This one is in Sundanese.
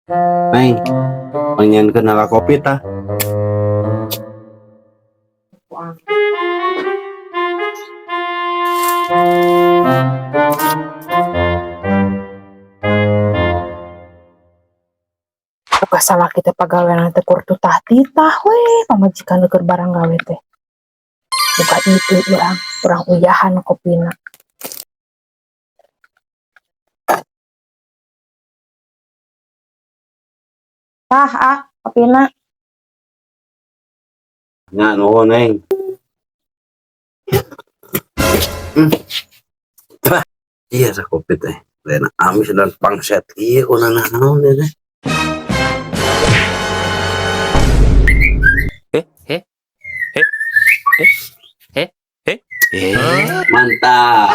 Neng, pangnyieunkeun heula kopi tah. Buka salaki teh pagawean teh kur tutah titah we, pamajikan keur barang gawe teh. Buka itu urang uyahan kopina. Tah ah, kopina. Nya, nuhun, Neng. Tah, iya sa kopi teh. Lain amis dan pangset ieu kuna naon ieu teh. Eh, eh, eh, eh, eh, eh, eh. Mantap.